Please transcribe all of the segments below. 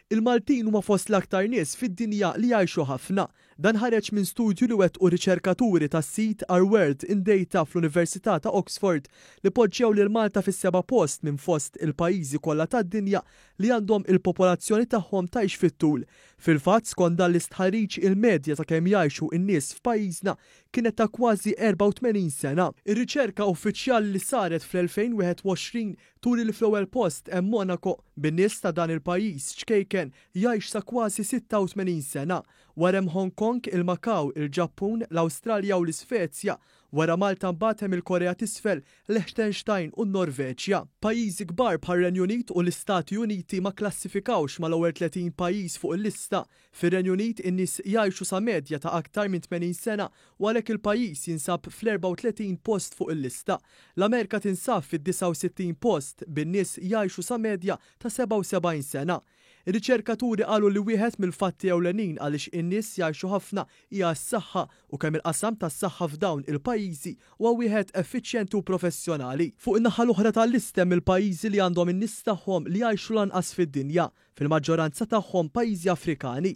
Il-Maltin huma fost l-aktar nies fid-dinja li jgħixu ħafna. Dan ħareġ minn studju li wettqu riċerkaturi tas-sit Our World in Data fl-Università ta' Oxford li poġġew lil Malta fis-seba' post minn fost il-pajjiżi kollha tad-dinja li għandhom il-popolazzjoni tagħhom tgħix fit-tul. Fil-fatt, skont dan l-istħarriġ, il-medja ta' kemm jgħixu n-nies f'pajjiżna kienet ta' kważi 84 sena. Ir-riċerka uffiċjali li saret fl-2021 Turi li fl-ewwel post hemm Monaco, bin-nies ta' dan il-pajjiż ċkejken jgħix sa kważi 86 sena. Wara hemm Hong Kong, il-Macau, il-Ġappun, l-Awstralja u l-Isvezja. Wara Malta mbagħad hemm il-Korea t'Isfel, Liechtenstein u n-Norveġja. Pajjiżi kbar bħar-Renju Unit u l-Istati Uniti ma kklassifikawx mal-ewwel 30 pajjiż fuq il-lista. Fir-Renju Unit in-nies jgħixu sa medja ta' aktar minn 80 sena u għalhekk il-pajjiż jinsab fl-34 post fuq il-lista. L-Amerika tinsab fid-69 post, bin-nies jgħixu sa medja ta' 77 sena. Ir-riċerkaturi qalu li wieħed mill-fatti ewlenin għaliex in-nies jgħixu ħafna hija s-saħħa u kemm il-qasam tas-saħħa f'dawn il-pajjiżi huwa wieħed effiċjenti u professjonali. Fuq in-naħa l-oħra tal-lista hemm il-pajjiżi li għandhom in-nies tagħhom li jgħixu l-anqas fid-dinja, fil-maġġoranza tagħhom pajjiżi Afrikani.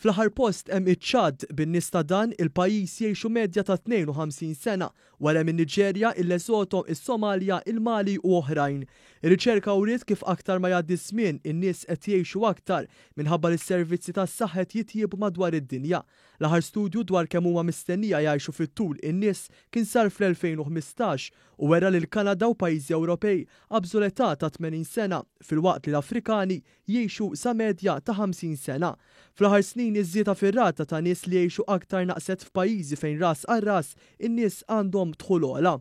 Fl-aħħar post hemm iċ-Ċad, bin-nies ta' dan il-pajjiż jgħixu medja ta' 52 sena, wara hemm in-Niġerja, il-Lesotho, is-Somalja, il-Mali u oħrajn. Ir-riċerka wriet kif aktar ma jgħaddi ż-żmien, in-nies qed jgħixu aktar minħabba li s-servizzi tas-saħħa qed jitjiebu madwar id-dinja. L-aħħar studju dwar kemm huma mistennija jgħixu fit-tul in-nies kien sar fl-2015 u wera li l-Kanada u pajjiżi Ewropej qabżu l-età ta' 80 sena filwaqt li l-Afrikani jgħixu sa medja ta' 50 sena. Fl-aħħar snin iż-żieda fir-rata ta' nies li jgħixu aktar naqset f'pajjiżi fejn ras għal ras in-nies għandhom dħul ogħla.